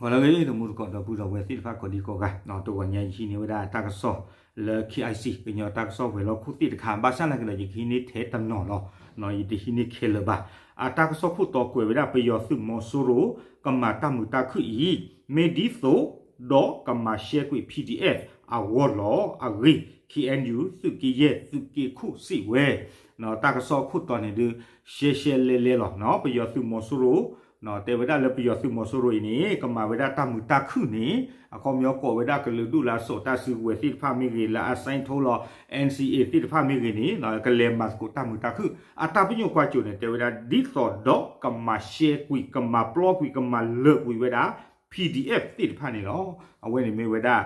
ဂီၤလၢအဂ့ၤ တမူတကိးဒီပုၢ်ဒီဝဲၢ်သ့ၣ်တဖၣ်ကိးဒံကိးဂၤ, တဂီၤညါယဟံးန့ၢ်ဝဲဒၣ်တၢ်ကစီၣ်လၢ KIC ကညီတၢ်ကစီၣ်ဝဲၤလီၢ်ခိၣ်သ့ၣ်တခါ, ဘၣ်ဆၣ်နာ်က့ဒီး ယကဟံးန့ၢ်ထဲတနီၤလီၤ. ယတဟံးန့ၢ်ခဲလၢာ်ဘၣ်. အတၢ်ကစီၣ်ခိၣ်တီကွဲးဝဲဒၣ် ပယီၤသုးမီၤစိရိၤ ကမၤတၢ်မုာ်တၢ်ခုၣ်အံၤ မ့ၢ်ဒ်သိးဒီးကမၤရှဲကွံာ် PDF အဂီၢ်လီၤအဂ့ၢ် KNU သုးက့ယဲၢ် သုးက့ခိၣ်စံးဝဲ. တၢ်ကစီၣ်ခိၣ်တီန့ၣ်ဒုး ရှဲရှဲလဲလဲလီၤ. ပယီၤသုးမီၤစိရိၤ တဲဝဲဒၣ်လၢပယီၤသုးမီၤစိရိၤအံၤန့ၣ် ကမၤဝဲဒၣ်တၢ်မုာ်တၢ်ခုၣ်န့ၣ် အခီပညီကိးဝဲဒၣ်ကလုာ်ဒူၣ်လၢအစိာ်တၢ်စုကဝဲၤသ့ၣ်တဖၣ်မ့ၢ်ဂ့ၤ လၢအ sign ထိုးလီၤ NCA သ့ၣ်တဖၣ်မ့ၢ်ဂ့ၤန့ၣ် ကလဲၤမၤသကိးတၢ်မုာ်တၢ်ခုၣ်. အတၢ်ပညိၣ်ကွၢ်စိၤန့ၣ် တဲဝဲဒၣ်ဒ်သိးဒီးကမၤရှဲကွံာ် ကမၤပျီကွံာ် ကမၤလၢာ်ကွံာ်ဝဲဒၣ် PDF သ့ၣ်တဖၣ်န့ၣ်လီၤ. အဝဲန့ၣ်မ့ၢ်ဝဲဒၣ်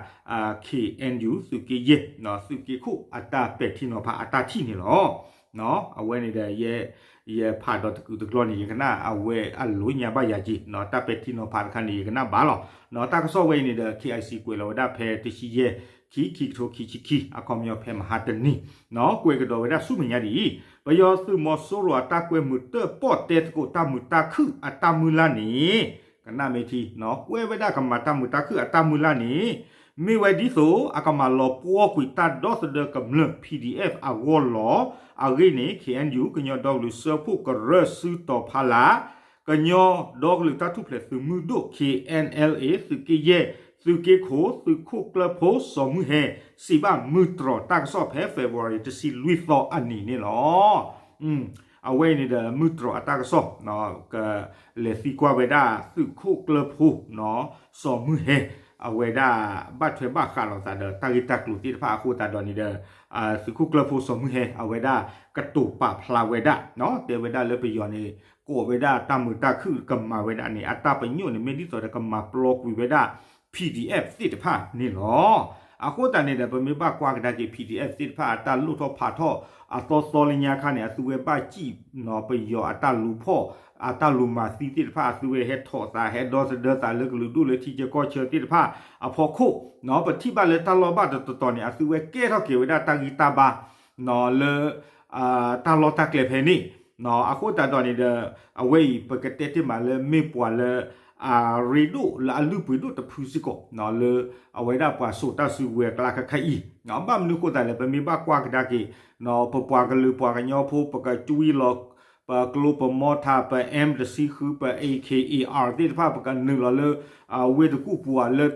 KNU သုးက့ယဲၢ် သုးက့ခိၣ်အတၢ်ပဲာ်ထံနီၤဖးအတၢ်ထံၣ်န့ၣ်လီၤ. အဝဲန့ၣ်ဒီး ယဖးဒီးတကုာ်တကျီန့ၣ် ယကနၣ်အဝဲအလိၤညါဘၣ်ယၤက့ၤ တၢ်ပဲာ်ထံနီၤဖးတခါန့ၣ် ယကနၣ်ဘၣ်လီၤ. တၢ်ကစီၣ်ဝဲအံၤန့ၣ်ဒီး KIC ကွဲးလီၤဝဲဒၣ်ဖဲတဆံယဲၢ် ခံ ခံကထိခံဆံခံ အခီပညီဖဲမဟါတနံၤ ကွဲးကဒီးဝဲဒၣ်ဆူမဲာ်ညါဒ်အံၤ ပယီၤသုးမီၤစိရိၤအတၢ်ကွဲမုာ်တၢၣ်ပီၣ်တဲသကိးတၢ်မုာ်တၢ်ခုၣ်အတၢ်မုၢ်လၢ်န့ၣ် ကနၣ်မ့ၢ်ထံ ကွဲးဝဲဒၣ်ကမၤတၢ်မုာ်တၢ်ခုၣ်အတၢ်မုၢ်လၢ်န့ၣ် မ့ၢ်ဝဲဒ်သိးအကမၤလီၤပှီၢ်ကွံာ်တၢ်ဒီသဒၢကမျၢၢ် PDF အဂီၢ်လီၤ. အဂ့ၢ်န့ၣ် KNU ကညီဒီကလုာ်စၢဖှိၣ်ကရၢစုတီၤဖီလာ် ကညီဒီကလုာ်တၢ်ထူၣ်ဖျဲးသုးမုၢ်ဒိၣ် KNLA သုးက့ယဲၢ် သုးက့ခိၣ် သုးခိၣ်ကျၢၢ်ဖိစီၤမုၢ်ဟဲ စံးဘၣ်မုၢ်တြီၤတၢ်ကစီၣ်ဖဲ February တဆံလွံၢ်သီအနံၤန့ၣ်လီၤ. အဝဲအံၤန့ၣ်ဒီး မုၢ်တြီၤအတၢ်ကစီၣ် ကလဲၤသံကွၢ်ဝဲဒၣ်သုးခိၣ်ကျၢၢ်ဖိ စီၤမုၢ်ဟဲ အဝဲဒၣ်ဘၣ်ထွဲဘၣ်ဃးလိာ်သးဒီးတၢ်ဂ့ၢ်တၢ်ကျိၤသ့ၣ်တဖၣ်အဃိသတးဒီးန့ၣ်ဒီး သုးခိၣ်ကျၢၢ်ဖိစီၤမုၢ်ဟဲ အဝဲဒၣ်ကတိၤပာ်ဖျါဝဲဒၣ် တဲဝဲဒၣ်လၢပယီၤန့ၣ် ကိးဝဲဒၣ်တၢ်မုာ်တၢ်ခုၣ်ကမၤဝဲဒၣ်န့ၣ် အတၢ်ပညိၣ်န့ၣ် မ့ၢ်ဒ်သိးဒီးကမၤပျီကွံာ်ဝဲဒၣ် PDF သ့ၣ်တဖၣ်န့ၣ်လီၤ. အဃိသတးန့ၣ်ဒီး ပမ့ၢ်ဘၣ်ကွၢ်ကဒါက့ၤ PDF သ့ၣ်တဖၣ်အတၢ်လိၣ်ထီၣ်ဖးထီၣ်အသီသီလၢညါခါန့ၣ် အသုဝဲဘၣ်စံၣ် ပယီၤအတၢ်လူၤဖီၣ် အတၢ်လူၤမၤသံသ့ၣ်တဖၣ် အသုဝဲဟဲထီၣ်သး ဟဲဒီသဒၢသးလၢကလုာ်ဒူၣ်လၢထံဆၢကီၢ်ဆၢသ့ၣ်တဖၣ်အဖီခိၣ် ပထံၣ်ဘၣ်လၢတၢ်လီၢ်ဘၣ်တတီၤတီၤန့ၣ် အသုဝဲကဲထီၣ်က့ၤဝဲဒၣ်တၢ်ဂံၢ်တၢ်ဘါ လၢ တၢ်လီၢ်တၢ်ကျဲဖဲန့ၣ် အဃိသတးဒီးန့ၣ်ဒီး အဝဲအံၤပကတဲတ့ၢ်မးလၢမ့ၢ်ပှၤလၢ အရ့ဒိၣ်လၢအလုၢ်ပှ့ၤဒိၣ်တဖုစ့ၢ်ကီး လၢအဝဲဒၣ်ပှၤစိာ်တၢ်စုကဝဲၤအကျါခဲခါအံၤ ဘၣ်မနုၤအဃိသတးလဲၣ် ပမ့ၢ်ဘၣ်ကွၢ်ကဒါက့ၤ ပပှၤကလုာ်ပှၤကညီဖိ ပကကွံလီၤ ပကျိပမီထး ပ M တဆံဃု ပ A K A R သ့ၣ်တဖၣ် ပကနုာ်လီၤလၢ ဝ့ၢ်တကူၣ်ပူၤလၢ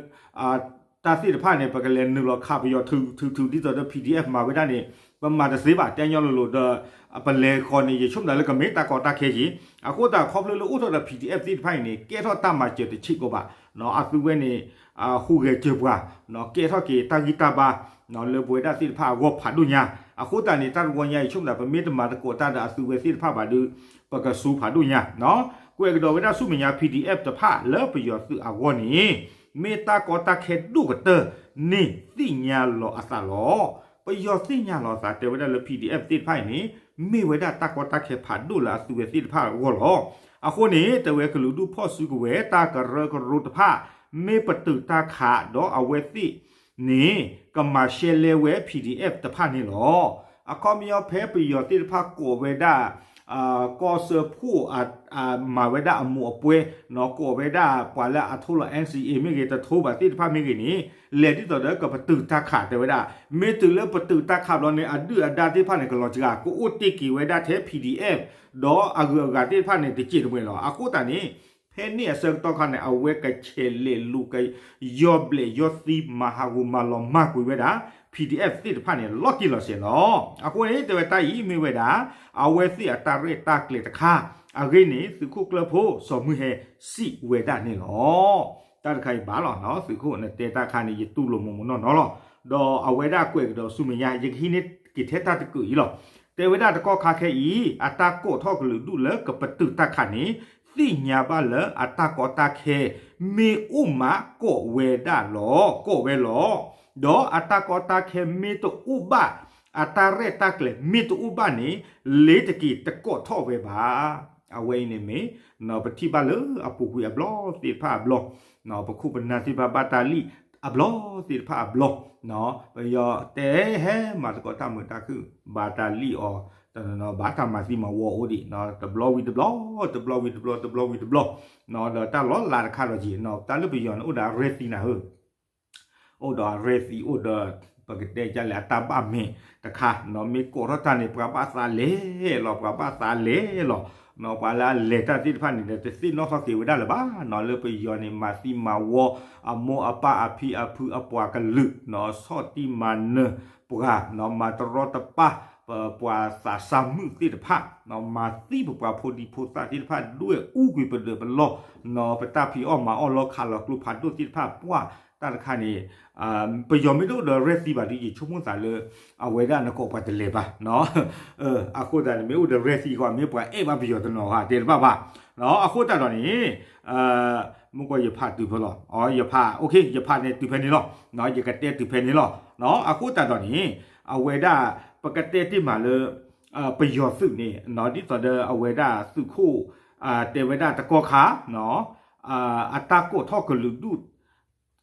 တၢ်သ့ၣ်တဖၣ်န့ၣ် ပကလဲၤနုာ်လီၤခးပယီၤထုးထုးထုး ဒ်သိးဒီး PDF မၤဝဲဒၣ်န့ၣ် ပမၤတသ့ဘၣ် တဲညီလိၤလိၤဒီး ပလဲၤဃီၤန့ၣ် ယဆိကမိၣ်လၢကမ့ၢ်တၢ်ကီတၢ်ခဲက့ၤ အဃိသတးခီဖျိလၢအိၣ်ထီၣ်ဒီး PDF သ့ၣ်တဖၣ်အံၤန့ၣ် ကဲထီၣ်တၢ်မၤစၢၤတဆံးကိးဘၣ် အသုဝဲန့ၣ် ဟူးဂဲၤစၢၤပှၤ ကဲထီၣ်က့ၤတၢ်ဂံၢ်တၢ်ဘါ လၢပဝဲဒၣ်သ့ၣ်တဖၣ်အဂီၢ်ဖးဒိၣ်ညါ အဃိသတးန့ၣ် တၢ်တဝီညါအံၤ ဆိကမိၣ်သး ပမ့ၢ်တမၤသကိးတၢ်ဒီးအသုဝဲသ့ၣ်တဖၣ်ဘၣ်ဒီး ပကစူးဖးဒိၣ်ညါ ကွဲးကဒီးဝဲဒၣ်ဆူမဲာ်ညါ PDF တဖၣ်လၢပယီၤသုးအဂီၢ်န့ၣ် မ့ၢ်တၢ်ကီတၢ်ခဲဒိၣ်ကတၢၢ်န့ၣ်သ့ၣ်ညါလီၤအသးလီၤ. ပယီၤသ့ၣ်ညါလီၤအသး တဲဝဲဒၣ်လၢ PDF သ့ၣ်တဖၣ်အံၤန့ၣ် မ့ၢ်ဝဲဒၣ်တၢ်ကီတၢ်ခဲဖးဒိၣ်လၢအသုဝဲသ့ၣ်တဖၣ်အဂီၢ်လီၤ. အဃိန့ၣ် တဲဝဲကလုာ်ဒူၣ်ဖီၣ်စုကဝဲၤ တၢ်ကရၢကရိတဖၣ် မ့ၢ်ပတုာ်တၢ်ခးဒီးအဝဲသ့ၣ်န့ၣ် ကမၤရှဲလဲဝဲ PDF တဖၣ်န့ၣ်လီၤ. အခီပညီဖဲပယီၤသ့ၣ်တဖၣ်ကိးဝဲဒၣ် ကီၢ်စၢဖှိၣ် မၤဝဲဒၣ်အမူးအပွဲ ကိးဝဲဒၣ်ပှၤလၢအထိလီၤ NCA မ့ၢ်ဂ့ၤ တထိဘၣ်သ့ၣ်တဖၣ်မ့ၢ်ဂ့ၤန့ၣ် လဲၤဒ်သိးဒီးကပတုာ်တၢ်ခးတဲဝဲဒၣ် မ့ၢ်တုၤလၢပတုာ်တၢ်ခးဘျီန့ၣ် အဒုၣ်အဒါသ့ၣ်တဖၣ်န့ၣ် ကလီၤစှၤ ကအိၣ်တ့ၢ်က့ၤဝဲဒၣ်ထဲ PDF ဒီးအဂုၤအဂၤသ့ၣ်တဖၣ်န့ၣ် တစဲးတမှဲၤလီၤ. အဃိသတးန့ၣ် ဖဲန့ၣ်အဆၢကတီၢ်ခါန့ၣ် အဝဲကဆဲးလဲၤလူၤကယီၢ်ဘျဲးယီၢ်သံ မၤဟးဂူာ်မၤလီၤမၢ်ကွံာ်ဝဲဒၣ် PDF သ့ၣ်တဖၣ်န့ၣ် လီၤတံၢ်လီၤဆဲးလီၤ. အဃိန့ၣ် တဲဝဲတၢ်အံၤမ့ၢ်ဝဲဒၣ် အဝဲသ့ၣ်အတၢ်ရဲၣ်တၢ်ကျဲၤတခါ အဂ့ၢ်န့ၣ် သုးခိၣ်ကျၢၢ်ဖိစီၤမုၢ်ဟဲစံးဝဲဒၣ်န့ၣ်လီၤ. တၢ်တခါအံၤဘၣ်လီၤ သုးခိၣ်နတဲတၢ်ခါန့ၣ် ယတူၢ်လိာ်မုာ်မုာ်နီၢ်နီၢ်လီၤ. ဒီးအဝဲဒၣ်ကွဲးကဒီးဆူမဲာ်ညါ ယကဟံးန့ၢ်က့ၤထဲတၢ်တကုာ်အံၤလီၤ. တဲဝဲဒၣ်တကီၢ်ခါခဲအံၤ အတၢ်ကိးထီၣ်ကလုာ်ဒူၣ်လၢကပတုာ်တၢ်ခးန့ၣ် သ့ၣ်ညါဘၣ်လၢအတၢ်ကီတၢ်ခဲ မ့ၢ်အိၣ်မးကိးဝဲဒၣ်လီၤ ကိးဝဲလီၤ. ဒီးအတၢ်ကီတၢ်ခဲမ့ၢ်တအိၣ်ဘၣ် အတၢ်ရဲၣ်တၢ်ကျဲၤမ့ၢ်တအိၣ်ဘၣ်န့ၣ် လ့ၤတက့ၤတကိးထီၣ်ဝဲဘၣ်. အဝဲအံၤန့ၣ်မ့ၢ် ပထံၣ်ဘၣ်လၢအပူၤကွံာ်အဘျီသ့ၣ်တဖၣ်အဘျီ ပခိၣ်ပနၢ်သ့ၣ်တဖၣ်ဘၣ်တၢ်လံၣ်အဘျီသ့ၣ်တဖၣ်အဘျီ ပယီၤတဲဟဲမၤသကိးတၢ်မုာ်တၢ်ခုၣ် ဘၣ်တၢ်လံၣ်အီၤ တနီၤနီၤဘၣ်တၢ်မၤသံမၤဝီအိၣ်ဒံး တဘျီဝံၤတဘျီ, တဘျီဝံၤတဘျီ, တဘျီဝံၤတဘျီ, ဒီးတၢ်လီၤလးတခါဒီးက့ၤ တၢ်လၢပယီၤန့ၣ်အိၣ်ဒီးရဲသံနၤဧၢ, အိၣ်ဒီးရဲသံ အိၣ်ဒီး ပကတဲဒ်လဲၣ် အတၢ်ဘၣ်မဲာ်တခါ, မ့ၢ်ကိးထီၣ်တၢ်န့ၣ် ပှၤဘၣ်သးလဲၤလီၤ, ပှၤဘၣ်သးလဲၤလီၤ, ပှၤလၢအလဲၤတၢ်သ့ၣ်တဖၣ်န့ၣ်ဒီး တသ့ၣ်နီၣ်ထီၣ်က့ၤဝဲဒၣ်လၢၤဘၣ်, လၢပယီၤန့ၣ် မၤသံမၤဝီ အမိၢ်အပၢ်အဖံအဖုအပှၤကလုာ်, ဆီၣ်တံၢ်မၤနၢၤပှၤ, မၤတရီတပါ ပှၤသးစၢ်မုၣ်သ့ၣ်တဖၣ်, မၤသံပပှၤဖိဒံဖိသၣ်သ့ၣ်တဖၣ် ဒွဲၣ်အူကွံာ်ပဒၢးပလီၢ်, ပတၢ်ဖံးအီၣ်မၤအီၣ်လီၤ ခးလီၤကျိဖးဒိၣ်သ့ၣ်တဖၣ် ပှၢ်တၢ်တခါန့ၣ်, ပယီၤမ့ၢ်တအိၣ်ဒီးရဲသံဘၣ်ဒီး ယဆိကမိၣ်သးလၢ အဝဲဒၣ်နကိးပှၤတလဲၤဘၣ်, အဃိသတးန့ၣ် မ့ၢ်အိၣ်ဒီးရဲသံဃီ မ့ၢ်ပှၤအဲၣ်ဘၣ်ပယီၤတနီၤဃီ တဲတဘၣ်ဘၣ်, အဃိသတးဒီးန့ၣ် မ့ၢ်ကွၢ်ယဖးတုၤဖဲလီၤ, ယဖး, ယဖးန့ၣ်တုၤဖဲန့ၣ်လီၤ, ယကတဲတုၤဖဲန့ၣ်လီၤ, အဃိသတးဒီးန့ၣ် အဝဲဒၣ် ပကတဲတ့ၢ်မးလၢ ပယီၤသုးန့ၣ် ဒ်သိးဒီးအဝဲဒၣ်သုးခိၣ် တဲဝဲဒၣ်တကီၢ်ခါ အတၢ်ကိးထီၣ်ကလုာ်ဒူၣ်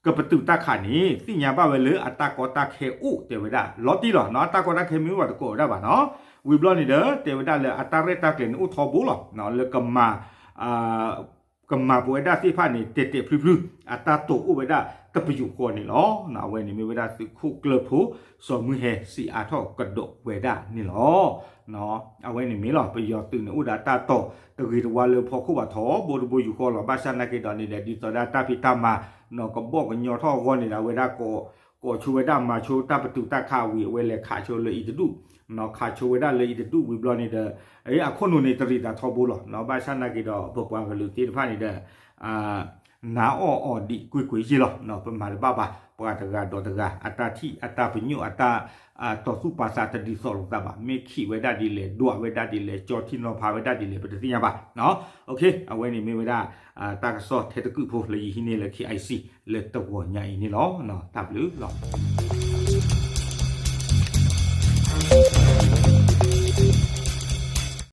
ကပတုာ်တၢ်ခးန့ၣ် သ့ၣ်ညါဘၣ်ဝဲလၢအတၢ်ကီတၢ်ခဲအိၣ်တဲဝဲဒၣ် လီၤတံၢ်လီၤ, အတၢ်ကီတၢ်ခဲမ့ၢ်အိၣ်ဘၣ်တကိးဝဲဒၣ်ဘၣ်နီၤ, ဝံၤဘျီန့ၣ်ဒီး တဲဝဲဒၣ်လၢအတၢ်ရဲၣ်တၢ်ကျဲၤန့ၣ်အိၣ်ထီဘိလီၤ, လၢကမၤ ကမၤပဝဲဒၣ်သ့ၣ်တဖၣ်န့ၣ် တဲာ်တဲာ်ဖျုဖျု အတၢ်တိာ်အိၣ်ဝဲဒၣ်တပယူာ်ဃီန့ၣ်လီၤ. အဝဲန့ၣ်မ့ၢ်ဝဲဒၣ်သုးခိၣ်ကျၢၢ်ဖိ စီၤမုၢ်ဟဲစံးအါထီၣ်ကဒီးဝဲဒၣ်န့ၣ်လီၤ. အဝဲန့ၣ်မ့ၢ်လီၤ ပယီၤသုးန့ၣ်အိၣ်ဒီးတၢ်တိာ်တဂ့ၤတဝါလၢဖီခိၣ်ဘၣ်ထီဘိတဘိယူၢ်ဃီလီၤ. ဘၣ်ဆၣ်နာ်က့ဒီးန့ၣ်ဒီး ဒ်သိးဒၣ်တၢ်ဖံးတၢ်မၤ နီၢ်ကဘီၣ်ကညီထီၣ်အဂီၢ်န့ၣ်ဒီး အဝဲဒၣ် ကိးဆိဝဲဒၣ်မၤဆိတၢ်ပတုာ်တၢ်ခးဝံၤ အဝဲလဲၤခးဆိလၢအံၤတဒူၣ်, ခးဆိဝဲဒၣ်လၢအံၤတဒူၣ်ဝံၤဘျီန့ၣ်ဒီး အခိၣ်နူာ်န့ၣ်တရံးသးထီဘိလီၤ. ဘၣ်ဆၣ်နာ်က့ဒီး ပပှၤကလုာ်သ့ၣ်တဖၣ်န့ၣ်ဒီး နါအီၣ်အီၤဒံးကွ့ၢ်ကွ့ၢ်ယ့ၢ်လီၤ. ပမၤတဘၣ်ဘၣ် ပှၤတဂၤဒီးတဂၤ အတၢ်ထံၣ်အတၢ်ပညိၣ်အတၢ် တီၢ်သူၣ်ပာ်သးတဒ်သိးလိာ်သးဘၣ်. မ့ၢ်ခံးဝဲဒၣ်ဒ်လဲၣ် ဒွးဝဲဒၣ်ဒ်လဲၣ် ကၠီထံနီၤဖးဝဲဒၣ်ဒ်လဲၣ် ပတသ့ၣ်ညါဘၣ်. အဝဲန့ၣ်မ့ၢ်ဝဲဒၣ် တၢ်ကစီၣ်ထဲတကုာ်ဖိလၢယဟံးန့ၢ်လၢ KIC လၢတဂီၤညါအံၤန့ၣ်လီၤ. တၢ်ဘျုးလီၤ.